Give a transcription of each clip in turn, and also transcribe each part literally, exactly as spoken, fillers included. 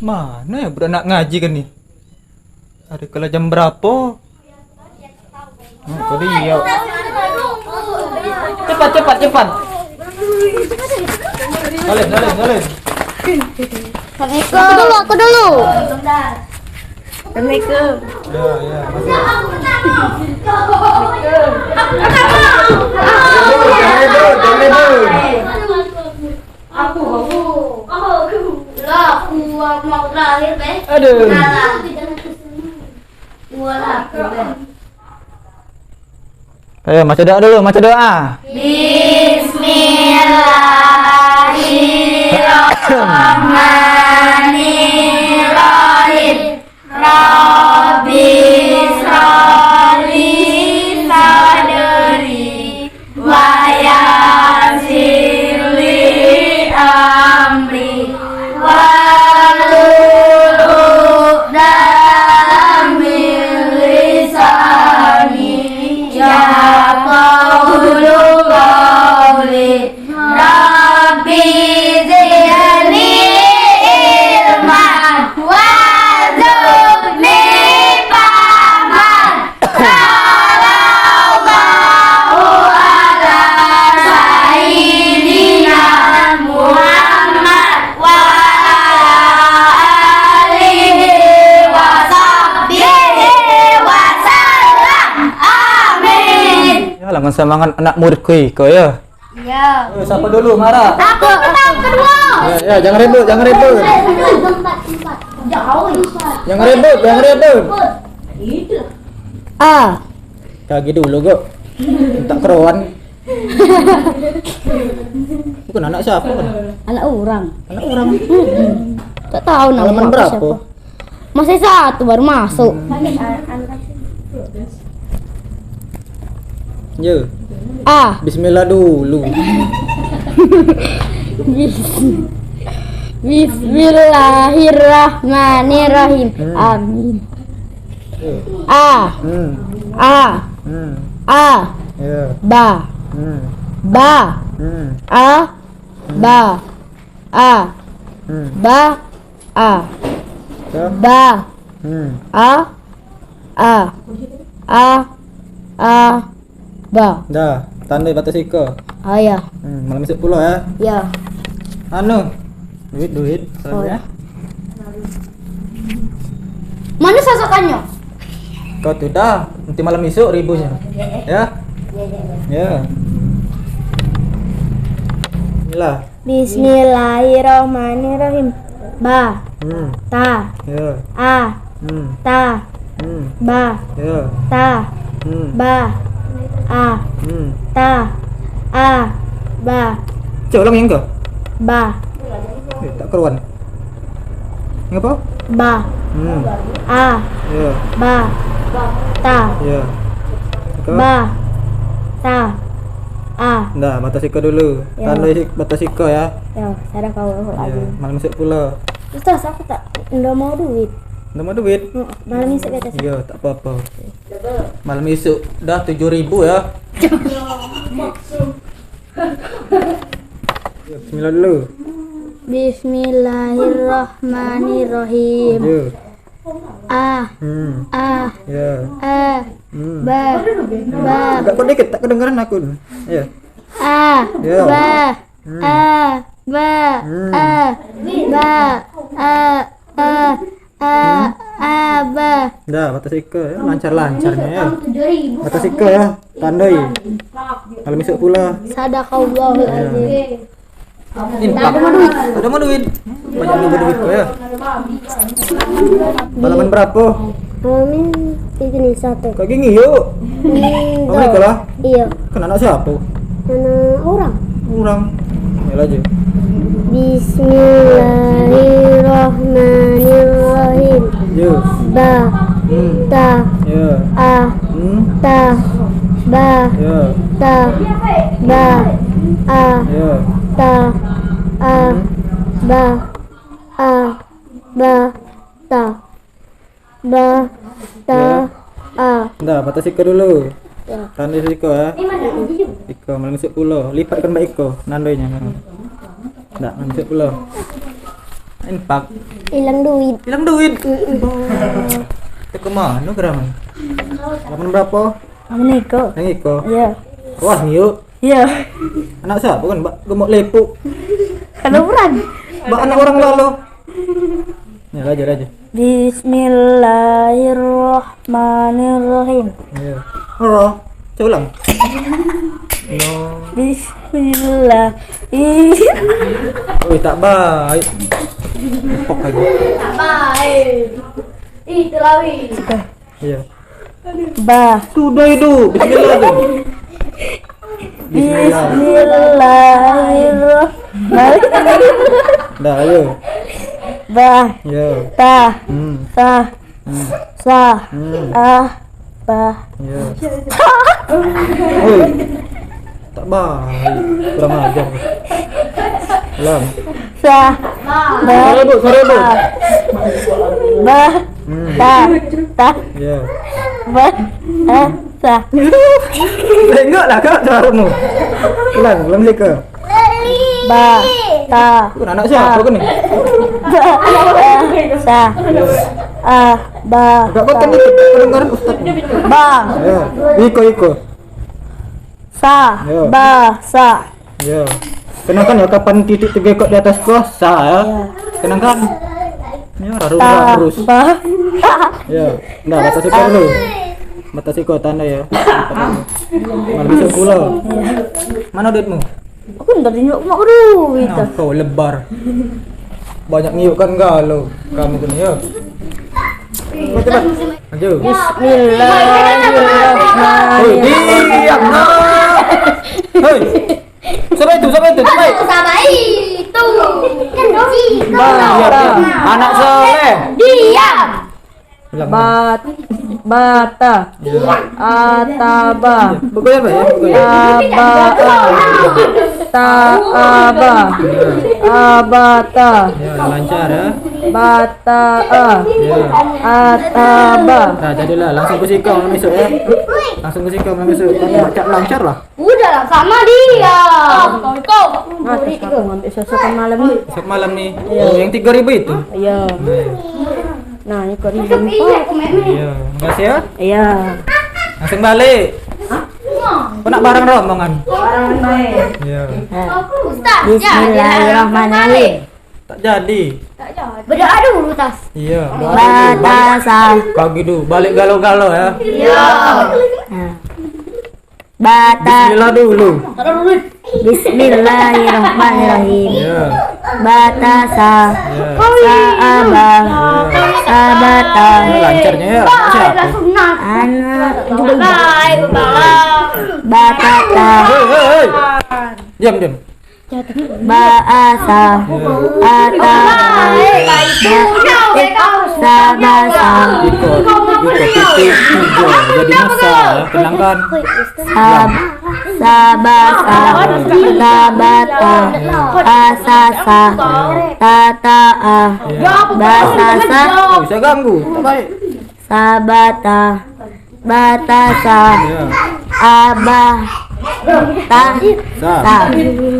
Mano yo budak nak ngaji kan ni? Ado kala jam berapo? Hmm, tadi yo. Cepat, cepat, cepat. Salin, salin, salin. Aku dulu, aku dulu. Assalamualaikum. Ya, ya, masuk. Jangan ribut, jangan ribut. Aku, aku. Lah, aku mau terakhir, be. Aduh. Kalah. Dua lah, be. Ayo, maco doa dulu, maco doa. Bismillahirrahmanirrahim. Rabbi israh li sadri wa yassir li amri wahlul uqdatam min lisani yafqahu qauli. Rabbi zidni ilman warzuqni fahman. Sallallahu ala sayyidina Muhammad wa ala alihi wa sahbihi wa sallam. Amin. Ya, lah, ngan semangat anak muridku iko, ya. Iya. Eh, siapa dulu, Mara? Aku, aku kedua. Ya, ya, jangan ribut, jangan ribut. Jauh. Jangan ribut, jangan ribut. A. Kagi dulu, kok. Minta keruan. Bukan anak siapa, kan? Anak orang. Anak orang. Mm-mm. Tak tahu nama. Halaman berapa? Siapa? Masih satu baru masuk. Hmm. Yo. A. Bismillah dulu. Bis-, Bismillahirrahmanirrahim. Hmm. Amin. Yo. A. Hmm. A. Hmm. A. Yo. Ba. Hmm. Ba. Hmm. A. Hmm. Ba. A. Hmm. Ba. A. Yo. Ba. Hmm. A. A. A. A. Ba. Dah, tandai batas iko. Oh, ya. Hmm, malam isuk pulo, ya. Ya. Anu. Duit, duit. Salam, oh, ya. Mana sasakannya? Kau tu dah, nanti malam isuk ributnya. Ya? Ya. Inilah. Bismillahirrahmanirrahim. Ba. Hmm. Ta. Ya. A. Hmm. Ta. Hmm. Ba. Ya. Ta. Hmm. Ba. A. Hmm. Ta. A. Ba. Cek ulang yang ke? Ba. Eh, tak keruan. Ngapa? Ba. Hmm. A. Ya. Ba. Ta. Ya. Ke? Ba. Ta. A. Dah, batas iko dulu. Ya. Tandai si-, batas iko, ya. Ya, sadaqallahu, ya, azim. Malam isuk pulo. Ustaz, aku tak, ndak mau duit. Ndak mau duit? Hmm, malam isuk kata. Iya, tak apa-apa. Malam isuk dah tujuh ribu, ya. Ya, bismillah dulu. Bismillahirrahmanirrahim. Ya. A. Hmm. A. Ya. A. Hmm. Ba. Ba. Agak kau dikit, tak kedengeran aku. Ya. A. Ya. Ba. Hmm. A. Ba. Hmm. A. Ba. A. A. A. Hmm. A. Ba. Dah, batas iko, ya. Lancar-lancarnya, ya. Batas iko, ya. Tandai. Malam isuk pulo. Sadaqallahul azim. Infak. Ada mau duit? Banyak juga duit kau, ya. Halaman berapa? Halaman tiga ni satu. Kau gini yuk. Hmm, kau ni lah? Iya. Kan anak siapa? Anak orang. Orang. Ya aja. Bismillahirrahmanirrahim. Yo. Ba. Hmm. Ta. Ya. A. Hmm. Ta. Ba. Ya. Ta. Ba. A. Ya. Ta. A. Hmm. Ba. A. Ba. Ta. Ba. Ta. Ya. A. Dah, batas iko dulu. Ya. Tandai siko, ya. Iko, malam isuk pulo. Lipatkan baik iko, nandoinyo. Dah, malam isuk pulo. Infak. Hilang duit. Hilang duit. Itu ke mano gerangan? Laman berapo? Laman iko. Yang iko. Iyo. Wah, ngiuk. Iyo. Anak siapo kan? Bak gemuk lepuk. Kan orang. Bak anak orang galo. Ni, laju, laju. Bismillahirrahmanirrahim. Iyo. Ro. Cak ulang. No. Bismillah. Ih. Oi, tak baik. Epok lagi. Tak baik. Ih, telawi. Iyo. Ba. Sudah itu. Bismillah tu. Bismillah. Bismillahirrahmanirrahim. Dah, ayo. Ba. Yo. Ta. Hmm. Sa. Hmm. Sa. Hmm. Ah. Ba. Yo. Oi. Tak baik. Kurang ajar. Ulang. Sa. Ba. Sore, Bu, sore, Bu. Ba. Hmm. Ta. Ta. Yo. Ba. Ta. Sa. Tengoklah kau caramu. Ulang, ulang leka. Ba. Ta. Bukan anak siapa kau ni? Ba. Ta. Sa. Ah. Ba. Agak kuatkan dikit, kedengaran ustaz ni. Ba. Yo. Iko, iko. Sa. Yo. Ba. Sa. Yo. Kenangkan yo, kapan titik tegekok di atas ko, sa yo. Yo. Kenangkan. Yo, rarung terus. Ba. Yo. Nah, batas iko dulu. Batas iko tanda yo. Malam besok pulo. Mano duitmu? Aku ndak tunjuk mak duit. Nah, kau lebar. Banyak ngiuk kan galo kamu kena yo. Cepat, cepat. Maju. Bismillahirrahmanirrahim. Hoi, diam, nah. Hoi. Siapa itu? Siapa itu? Siapa itu? Siapa itu? Ba. Anak soleh. Diam. Ulang, ulang. Bat, bata. Ataba. Buku ya, Pak, ya? Buku ya? Tabaa. Taaba. Abata. Ya, lancar ya. Bataa. Ya. Ataba. Nah, jadilah, langsung ke sikau malam esok ya. Langsung ke sikau malam esok. Kan baca lancar lah. Udahlah, sama dia. Kau, kau. Nah, terus aku ngambil sosok malam ni. Sosok malam ni. Iya. Oh, yang tiga ribu itu? Iya. Nah, iya. Nah, ikut ni. Iya, makasih ya. Iya. Langsung balik. Hah? Kau nak barang rombongan? Barang main. Iya. Nah. Ustaz, bismillahirrahmanirrahim. Tak jadi. Berdoa dulu, Tas. Iya, doa dulu. Balik. Batasa. Kau gitu, balik galo-galo ya. Iya. Nah. Bata. Bismillah dulu. Bismillahirrahmanirrahim. Iya. Batasa. Iya. Saaba. Iya. Sabata. Ini lancarnya ya, siapa? Anak juga. Baik, Bapak. Batata. Hei, hei, hei. Diam, diam. Baasa. Ata. Ba-, eh, sabasa. Iko, iko titik tiga. Jadi masa, ya, tenangkan. Sab-, sabasa. Sabata. Asasa. Tataa. Ya. Basasa. Oh, bisa ganggu. Tak baik. Sabata. Batasa. Ya. Abah. Ta. Sa. Ta.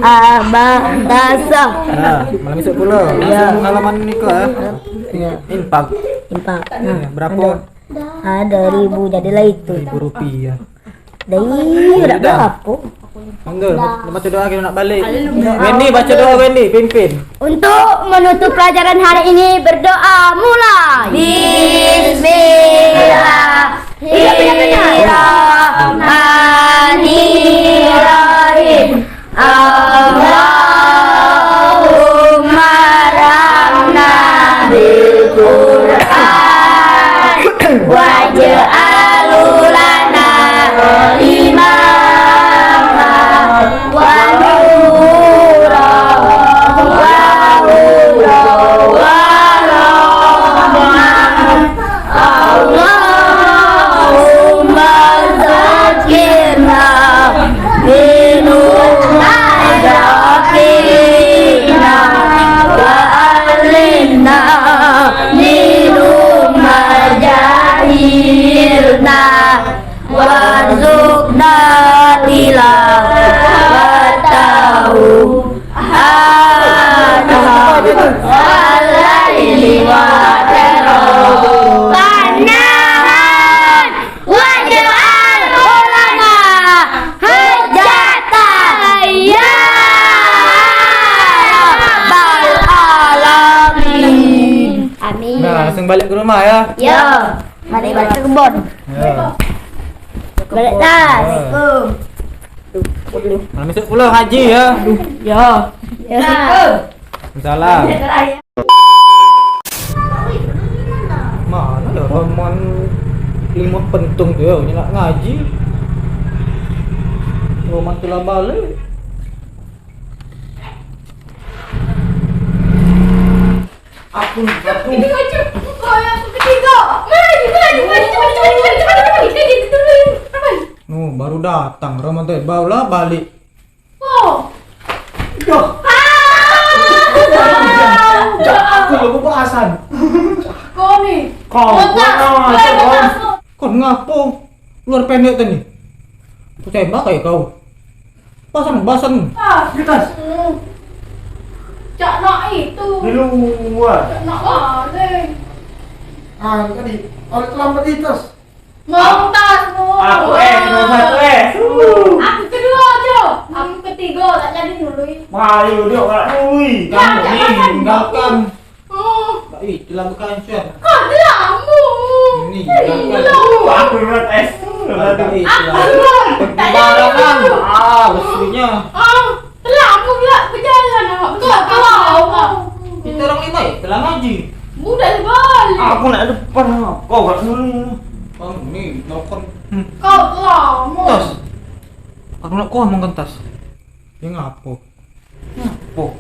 Abah. Tasa. Nah, malam esok pulo. Ya. Langsung halaman niko ya. Ya. Infak. Infak. Ya, nah, berapa? Ada. Ada ribu, jadilah itu. Ribu rupiah. Dah, iya, dah berapa? Monggo, baca doa kita nak balik. Wendy, baca doa, Wendy, pimpin. Untuk menutup pelajaran hari ini, berdoa mulai. Bismillahirrahmanirrahim. Allahumma ramna bil Qur'an waj'alhu lana imama wa nura wa huda wa rahmah. Allahumma zakkirna minhu ma jahilna wa allimna minhu ma jahilna warzuqna tilawatahu. Hada. Panahan wajah al ulama hujjata ya rabbal alamin. Amin. Nah, langsung balik ke rumah ya. Yo, balik balik ke kebun. Ya. Balik tas. Ya. Nah, besok pulang haji ya. Ya. Ya. Salam. Mano yo roman limo pentung tu yo, ni nak ngaji. Roman telah balik. Aku, aku. Ini aja. Kau yang ketiga. Mari, mari, mari, cepat, cepat, cepat, cepat, cepat. Ini, ini, tunggu, tunggu. Apa? No, baru datang, roman teh barulah balik. Oh. Dah. Ah. Cak, aku lupa bahasan. Kau ni. Kau, kau nak macam kau. Kau ngapo? Luar pendek tadi. Aku tembak kayak kau. Pasang basan. Ah, di tas. Hmm. Cak nak itu. Di luar. Cak nak maling. Ah, tadi. Oleh terlambat di tas. Ngomong tasmu. Aku eh, nomor satu eh. Aku kedua, Jo. Aku ketiga, tak jadi nului. Mari, dia orang nului. Ya, kamu tak ni, pasang. Tinggalkan. Oh. Tak, itulah bukan siap. Kau telah mu. Ini, tinggalkan. Aku nomor es. Aku nomor satu. Aku nomor satu. Sembarangan. Ah, mestinya. Ah, telah mu pula berjalan awak. Kau tahu. Kita orang lima ya, telah ngaji. Mudah balik. Aku nak depan, kau kat sini. Kau ni makan. Hmm. Kau telah mu. Tas. Aku nak kau makan tas. Dia ngapo? Ngapo?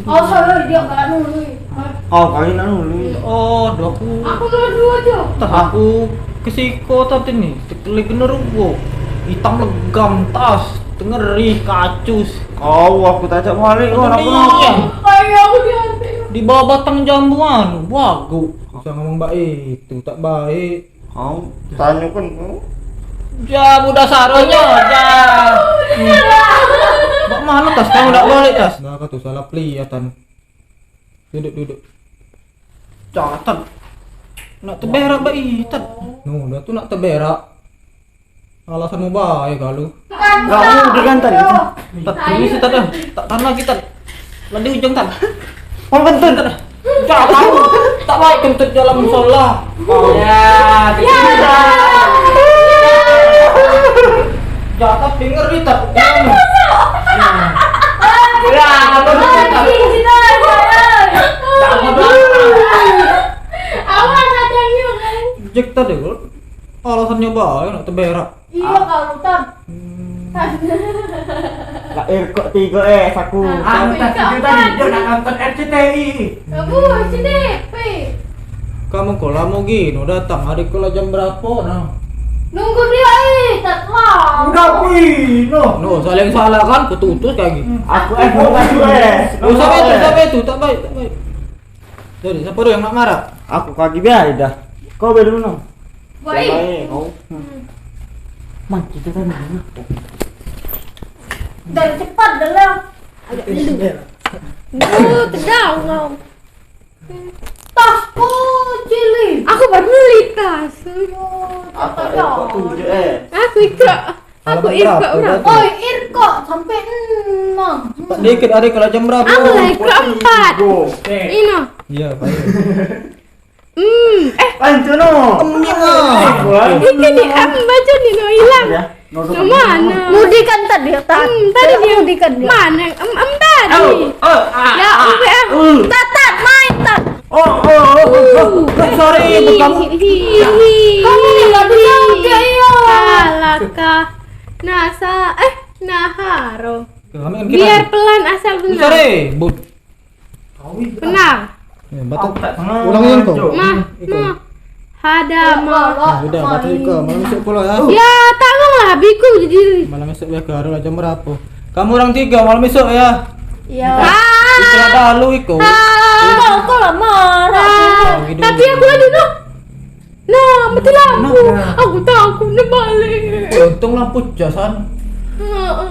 Oh, sorry, dia kat nului. Oh, kali nak nului. Oh, doh aku. Aku nomor dua je. Tas aku ke siko tadi ni, tekeli kena rugo. Hitam legam tas, tengeri kacus. Oh, aku tak ajak balik kau, nak pulang. Iya. Ayo, aku diambil. Di bawah batang jambu anu, bagus. Usah ngomong baik itu, tak baik. Kau tanyo kan kau. Ja, budak saronyo, ja. Mak mano tas kamu dak balik tas? Nah, kau tu salah peliatan. Duduk, duduk. Catat. Nak teberak bae, Tat. No, dah tu nak teberak. Alasanmu bae kalu. Kamu digantar gitu. Tat, ini si Tat dah. Tak tanah kita. Lah di ujung Tat. Mau kentut. Tat dah. Tak tahu. Tak baik kentut dalam musola. Ya, ya. Catat denger ni Tat. Ya, apa tu? Awas adanya kan. Jek tadi kok. Alasannyo bae nak teberak. Iyo, kalu Tan. Hmm. Lah, eh, kok tigo eh, saku. Ah, Tan, Tan, tadi dia nak nonton R C T I. Kamu R C T P. Kamu kok lamo gini datang? Hari kula jam berapo, nah? Nunggu dia, eh, tak lah. Udah, pi, no. No, saling salah kan, ketutus kaki. Aku eh, bukan gue. Oh, sampai itu, sampai itu, tak baik, tak baik. Jadi, siapa dulu yang nak marah? Aku kaki biar dah. Kau biar dulu, no. Baik. Baik, kau. Hmm. Man, kita kan dulu. Dan cepat dah lah. Agak dulu. Duh, tedang kau. Tasku, Cili. Aku baru beli tas. Apa ya, kok tunjuk, eh? Aku ikut. Aku ikut orang. Oi, ir kok sampai enam. Cepat dikit, hari kelajar berapa? Aku naik keempat. Ino. Iya, baik. Hmm, eh. Pancono. Ini ni, em, baca ni, no, hilang. Yang mana? Mudikan tadi, Tan. Hmm, tadi dia. Mudikan dia. Mana? Em, em, tadi. Oh, oh, ah, ya, ah, ah. Tat, Tat, main, Tat. Oh, oh, oh, oh, oh, sorry, bukan. Kamu ni nggak bisa, iya. Alaka. Nasa, eh, naharo. Biar pelan asal benar. Sorry, but. Benar. Ya, batuk. Ulang yang kau. Nah, nah. Hadama. Nah, udah, batuk juga. Malam esok pulang ya. Ya, tanggung lah, biku jadi. Malam esok ya, baru lah jam berapa? Kamu orang tiga malam esok ya. Iya. Istirahat dulu iko. Kau, kau lah marah. Tapi aku ada nak. Nah, mati lampu. Aku takut nak balik. Untung lampu cas, San. Heeh.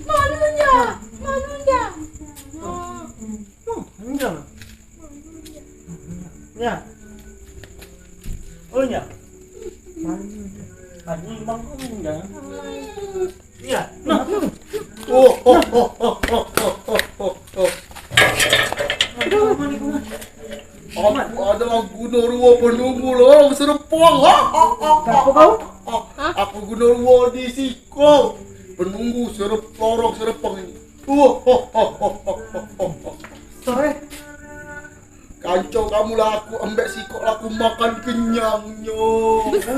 Manunya, manunya. Oh, enggak. Ya. Oh, ya. Manunya. Manunya, Bang, enggak. Iya. Nah. Oh, oh, oh, oh, oh, oh, oh, oh. Aku adalah Gunarwa penunggu lorong serpong. Ha, ha, ha, ha. Siapa kau? Ha, aku Gunarwa di siko. Penunggu serep lorong serpong ini. Oh, oh, oh, oh, oh, oh, oh. Sorry. Kanco kamu lah aku ambek sikok lah aku makan kenyangnyo. Besar.